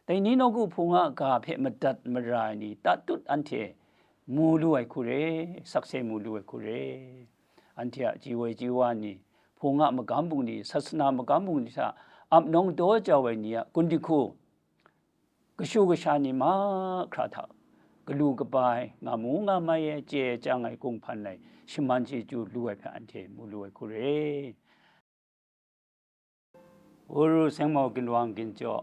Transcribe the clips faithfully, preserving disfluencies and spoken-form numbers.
Dai ni nawku hpung a ga hpe madat mara ai ni tatut anhte mu lu ai hku re, sakse mu lu ai hku re. Anhte a ji woi ji wa ni, hpung a magam bungli, sasana magam bungli hta ap nawng daw jau ai ni a gun dihku, kashu kasha ni mahkra hta galu kaba ai, nga mu nga mai ai, chye ai chyang ai, kunghpan ai, shaman chyeju lu ai hpe anhte mu lu ai hku re. Uru Sengmau Ginwang Ginjaw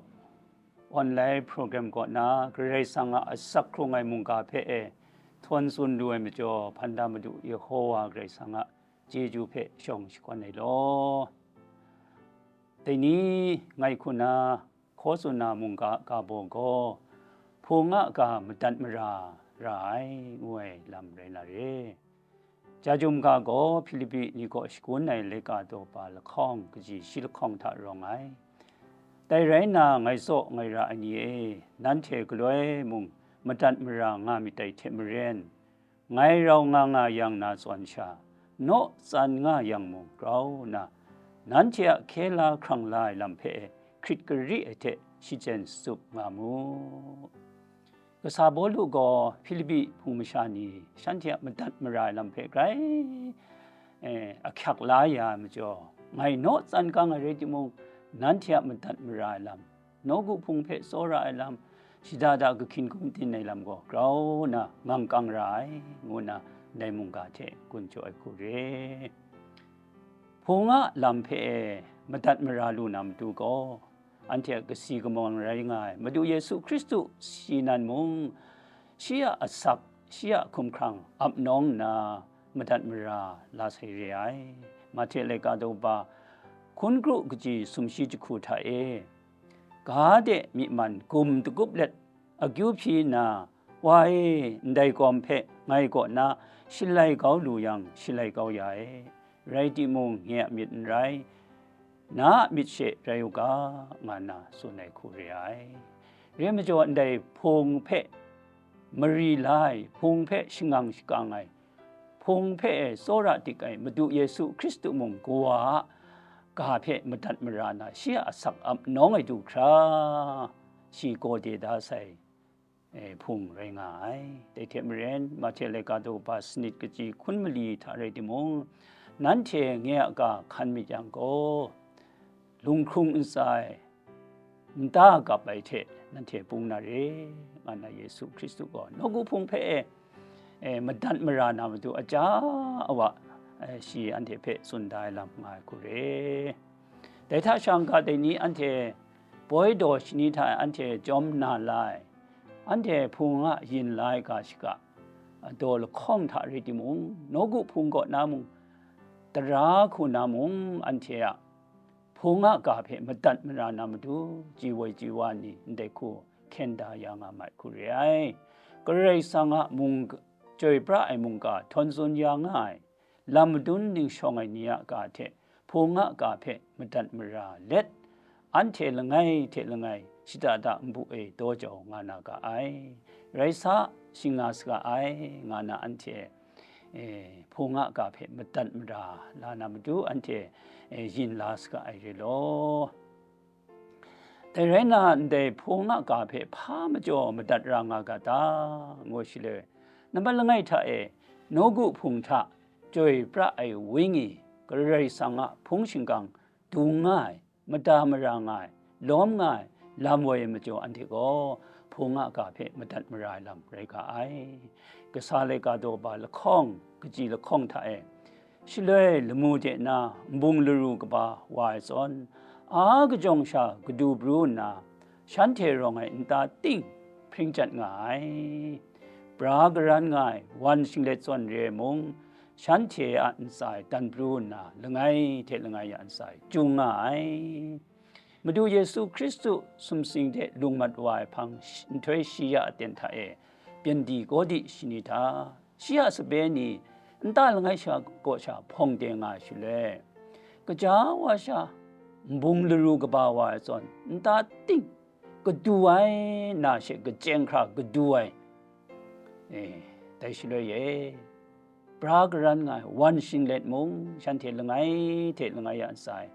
online program kaw na Karai Kasang a asak hkrung ai mungga hpe e htawn tsun lu ai majaw, hpan da Madu Yehowa Karai Kasang a chyeju hpe shawng shakawn ai law. Dai ni ngai hku na hkaw tsun na mungga ga baw gaw, hpung a ga madat mara ra ai, ngu ai lam rai na re. Jajum ga gaw Hpilipi ni kaw shagun ai laika daw pa lahkawng kaji shi lahkawng hta rawng ai. Dai rai nna, ngai tsaw ngai ra ai ni e, nanhte galoi mung madat mara nga myit dai hte maren, ngai rau nga nga yang na tsawn sha, naw tsan nga yang mung grau nna, nanhte a hkye la hkrang la ai lam hpe hkrit gari ai hte shachyen shatup nga mu. Kasa Pawlu gaw Hpilipi hpung masha ni shanhte a madat mara ai lam hpe grai, eh, ahkyak la ya ai majaw, ngai naw tsan kang ai rai timung, nanhte a madat mara ai lam, nawku hpung hpe tsawra ai lam, shada da kahkyin gumdin ai lam gaw grau nna ngang kang ra ai, ngu nna ndai mungga hte gun jaw ai hku re. Hpung a lam hpe madat mara lu na matu gaw, anhte a kasi kamawng rai nga ai Madu Yesu Hkristu si nan mung, shi a asak, shi a hkumhkrang ap nawng nna madat mara la sai re ai. Mahte laika daw pa hkun kru kaji sumshi jahku hta e, ga de myi man gum dagup let akyu hpyi nna, Wa e, ndai gawm hpe ngai kaw na shalai kau lu yang, shalai kau ya e. Rai timung, nye a myit n rai, na a myit she rai u ga, nga nna tsun ai hku re ai. Re majaw, ndai hpung hpe mari la ai, hpung hpe shangang shakang ai, hpung hpe tsawra dik ai Madu Yesu Hkristu mung Kawa a ga hpe madat mara na, shi a asak ap nawng ai du hkra, shi gaw de da sai, e, hpung rai nga ai. Dai hte maren, Mahte laika daw pa sanit kaji hkun mali hta rai timung, nanhte nye a ga hkan myit yang gaw, lunghkrung ntsa e nta gap ai hte nanhte pung na re, nga nna Yesu Hkristu gaw nawku hpung hpe e, e, madat mara na matu aja awa, e, shi anhte hpe tsun da ai lam nga ai hku re. Dai hta shang ga dai ni anhte poi daw shani hta e anhte jawm na la ai, anhte hpung a yin la ai ga shiga, daw lahkawng hta rai timung, nawku hpung kaw na mung, tara hku na mung, anhte a hpung a ga hpe madat mara na matu, ji woi ji wa ni ndai hku hkyen da ya nga mai hku re ai. Karai Kasang a mung, chyoi pra ai mungga htawn tsun ya nga ai, lam madun ningshawng ai ni a ga hte hpung a ga hpe madat mara let, anhte langai hte langai shada da npu e daw jau nga na ga ai. Rai sa, shing nga saga ai, nga na anhte, e, hpung a ga hpe madat mara la na matu anhte, e, yin la saga ai re law. Dai rai nna, ndai hpung a ga hpe hpa majaw madat ra nga ga ta, ngu shaloi, nambat langai hta e, nawku hpung hta chyoi pra ai wenyi, Karai Kasang a hpung shingkang dung nga ai, mada mara nga ai, lawm nga ai, lam woi ai majaw anhte gaw hpung a ga hpe madat mara ai lam rai ga ai. Kasa laika daw pa lahkawng, kaji lahkawng hta e, shaloi lamu de na nbung laru kaba wa ai zawn, a kajawng sha kadu pru nna, shanhte rawng ai nta ting hpring chyat nga ai. Bra karan nga ai wan shinglet zawn re ai mung, shanhte a ntsa e dan pru nna, langai hte langai a ntsa e, jung nga ai. Madu Yesu Hkristu sumsing hte lung mat wa ai hpang sh-, nhtoi shi ya aten hta e, Pyindi Kawdi shani hta, shi a sape ni nta langai sha kaw sha hpawng de nga ai shaloi, kaja wa sha nbung laru kaba wa ai zawn, nta ting kadu ai, na she kachyen hkra kadu ai, e, dai shaloi e, bra karan nga ai wan shinglet mung, shanhte langai hte langai a ntsa e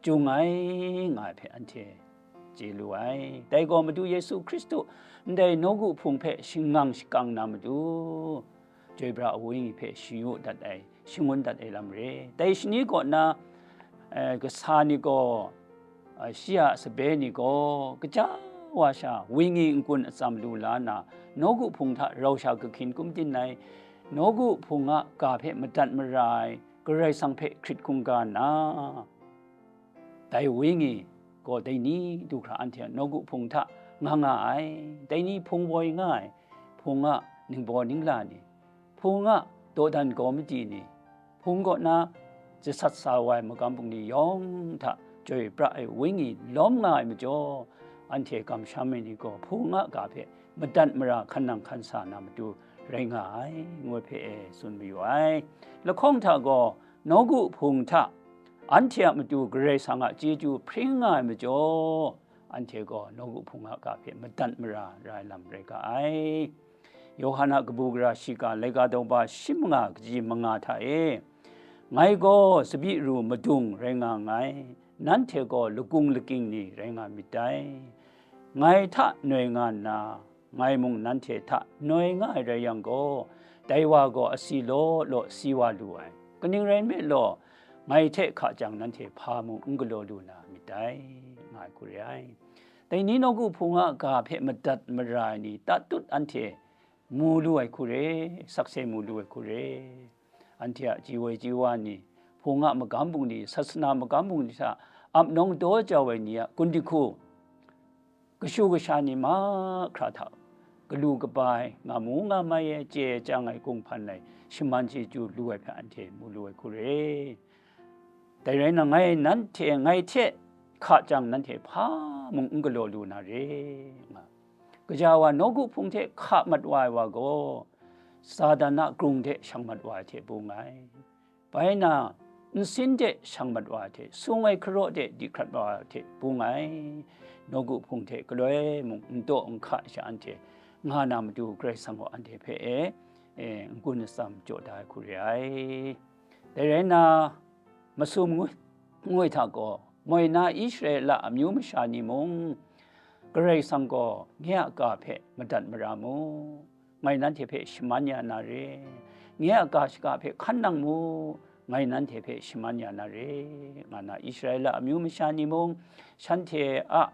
jung ai nga ai hpe anhte chye lu ai. Dai gaw Madu Yesu Hkristu ndai nawku hpung hpe shingang shakang na matu, chyoi pra ai Wenyi hpe shayu dat ai, shangun dat ai lam re. Dai shani kaw na, eh, kasa ni gaw, eh, shi a sabe ni gaw, kaja wa sha Wenyi n-gun atsam lu la nna, nawku hpung hta rau sha kahkyin kum tin ai, nawku hpung a ga hpe madat mara ai, Karai Kasang hpe hkrit hkungga nna, dai Wenyi gaw dai ni du hkra anhte a nawku hpung hta nga nga ai, dai ni hpung woi nga ai, hpung a ningbaw ningla ni, hpung a dawdan gawmadi ni, hpung kaw na jasat sa wa ai magam bungli yawng hta chyoi pra ai Wenyi lawm nga ai majaw, anhte kamsham ai ni gaw hpung a ga hpe madat mara hkan nang hkan sa na matu rai nga ai, ngu ai hpe e tsun mayu ai. Lahkawng hta gaw, nawku hpung hta anhte a matu Karai Kasang a chyeju hpring nga ai majaw, anhte gaw nawku hpung a ga hpe madat mara ra ai lam rai ga ai. Yawhan a kabu gara shiga laika daw ba shi manga kaji manga hta e, ngai gaw tsabyi ru madung rai nga nngai, nanhte gaw lakung lakying ni rai nga myit dai. Ngai hta noi nga nna, ngai mung nanhte hta noi nga ai rai yang gaw, dai wa gaw asi law law si wa lu ai. Kaning rai nme law, ngai hte hka jang nanhte hpa mung n galaw lu na myit dai, nga ai hku re ai. Dai ni nawku hpung a ga hpe madat mara ai ni tatut anhte mu lu ai hku re, sakse mu lu ai hku re. Anhte a ji woi ji wa ni, hpung a magam bungli, sasana magam bungli hta ap nawng daw jau ai ni a gun dihku, kashu kasha ni mahkra hta galu kaba ai, nga mu nga mai ai, chye ai chyang ai, gung hpan ai, shaman chyeju lu ai hpe anhte mu lu ai hku re. Dai rai nna, ngai nanhte, ngai hte hka jang nanhte hpa mung n galaw lu na re, nga. Gaja wa nawku hpung hte hka mat wa ai wa gaw, Satan a krung hte shang mat wa ai hte bung ai. Bai na, nsin hte shang mat wa ai hte, sung ai hkaraw hte di hkrat wa ai hte bung ai. Nawku hpung hte galoi mung n taw n hka sha anhte nga na matu, Karai Kasang gaw anhte hpe e, e, n-gun atsam jaw da ai hku re ai. Dai rai nna, masum ngoi, ngoi hta gaw, moi na Israela amyu masha ni mung, Karai Kasang gaw nye a ga hpe madat mara mu, ngai nanhte hpe shaman ya na re, nye a ga shaga hpe hkan nang mu, ngai nanhte hpe shaman ya na re, nga na Israela amyu masha ni mung, shanhte a,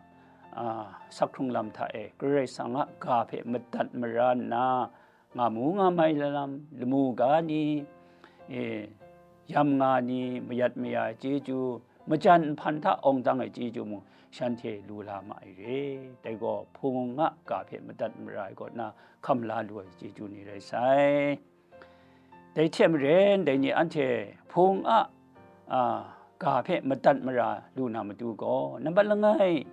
a, sak hkrung lam hta e Karai Kasang a ga hpe madat mara nna, nga mu nga mai lam, lamu ga ni, e, yam nga ni, mayat maya ai chyeju, majan nhpan hta awng dang ai chyeju mung shanhte lu la ma ai re. Dai gaw hpung a ga hpe madat mara ai kaw na hkam la lu ai chyeju ni rai sai. Dai hte maren, dai ni anhte hpung a, a, ga hpe madat mara lu na matu gaw, nambat langai,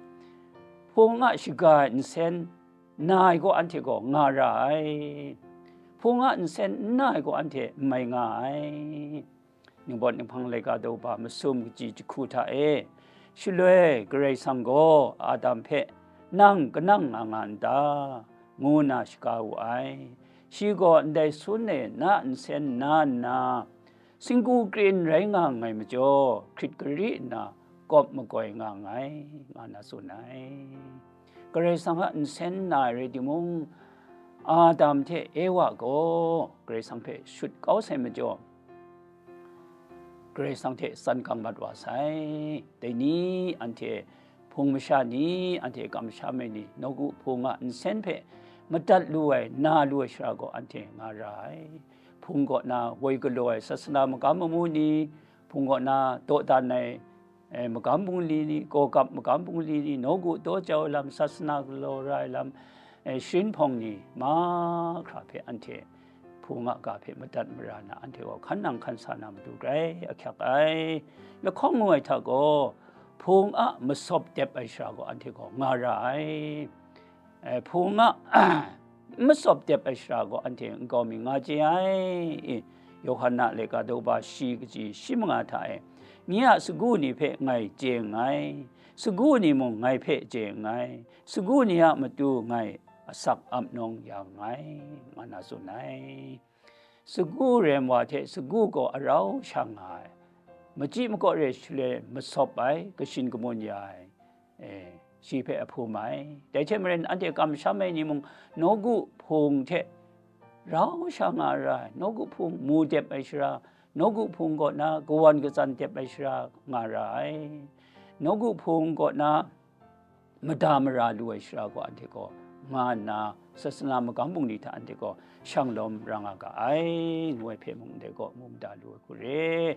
hpung a shaga ai nsen na ai gaw anhte gaw nga ra ai, hpung a nsen n na ai gaw anhte n mai nga ai. Ningbawt ninghpang laika daw ba masum kaji jahku hta e, shaloi Karai Kasang gaw Adam hpe, "Nang kanang nga nga n ta?" ngu nna shaga wu ai. Shi gaw ndai sun e na nsen na nna, singgu krin rai nga nngai majaw, hkrit gari nna kawp makoi nga nngai, nga na tsun ai. Karai Kasang a nsen na ai rai timung, Adam hte Ewa gaw Karai Kasang hpe shut kau sai majaw, Karai Kasang hte tsan gang mat wa sai. Dai ni anhte hpung masha ni, anhte kamsham ai ni, nawku hpung a nsen hpe madat lu ai, na lu ai shara gaw anhte nga ra ai. Hpung kaw na woi galaw ai sasana magam mamu ni, hpung kaw na dawdan ai, eh, magam bungli ni, kawgap magam bungli ni, nawku daw jau ai lam, sasana galaw ra ai lam, eh, sharin hpawng ni, mahkra hpe anhte hpung a ga hpe madat mara na, anhte gaw hkan nang hkan sa na matu grai ahkyak ai. Lahkawng ngu ai hta gaw, hpung a masawp dep ai shara gaw anhte gaw nga ra ai. Eh, hpung a n masawp dep ai shara gaw anhte nkau mi nga chye ai. I, Yawhan a laika daw ba shi kaji shi manga hta e, "Nye a sagu ni hpe ngai chye nngai, sagu ni mung ngai hpe chye nngai, sagu ni a matu ngai asak ap nawng ya nngai," nga na tsun ai. Sagu rem wa hte sagu gaw arau sha nga ai, machyi makaw re shaloi masawp ai, kashin kamun ya ai, e, shi hpe ahpum ai. Dai hte maren, anhte kamsham ai ni mung, nawku hpung hte rau sha nga ra ai, nawku hpung mu dep ai shara, nawku hpung kaw na kawan katsan dep ai shara nga ra ai, nawku hpung kaw na mada mara lu ai shara gaw anhte gaw nga nna, sasana magam bungli hta anhte gaw shang lawm ra nga ga ai, ngu ai hpe mung ndai gaw mu mada lu ai hku re.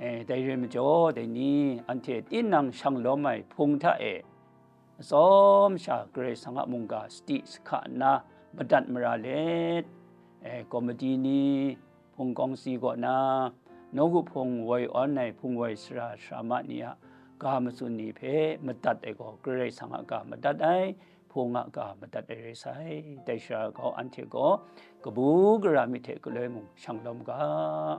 E, dai re majaw, dai ni anhte tinang shang lawm ai hpung hta e atsawm sha Karai Kasang a mungga sadi sahka nna madat mara let, e, komiti ni, hpung kawng si kaw na, nawku hpung woi awn ai hpung woi sara sara ma ni a ga matsun ni hpe madat ai gaw, Karai Kasang a ga madat ai, hpung a ga madat ai rai sai. Dai shara gaw anhte gaw kabu gara myit hte galoi mung shang lawm ga.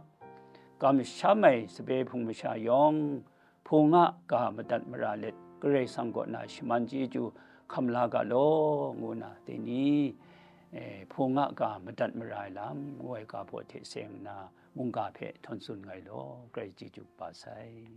Kamsham ai sape hpung masha yawng, hpung a ga madat mara let, Karai Kasang kaw na shaman chyeju hkam la ga law, ngu na, dai ni, e, hpung a ga madat mara ai lam, ngu ai ga baw hte seng nna, mungga hpe htawn tsun nga ai law, Karai chyeju kaba sai.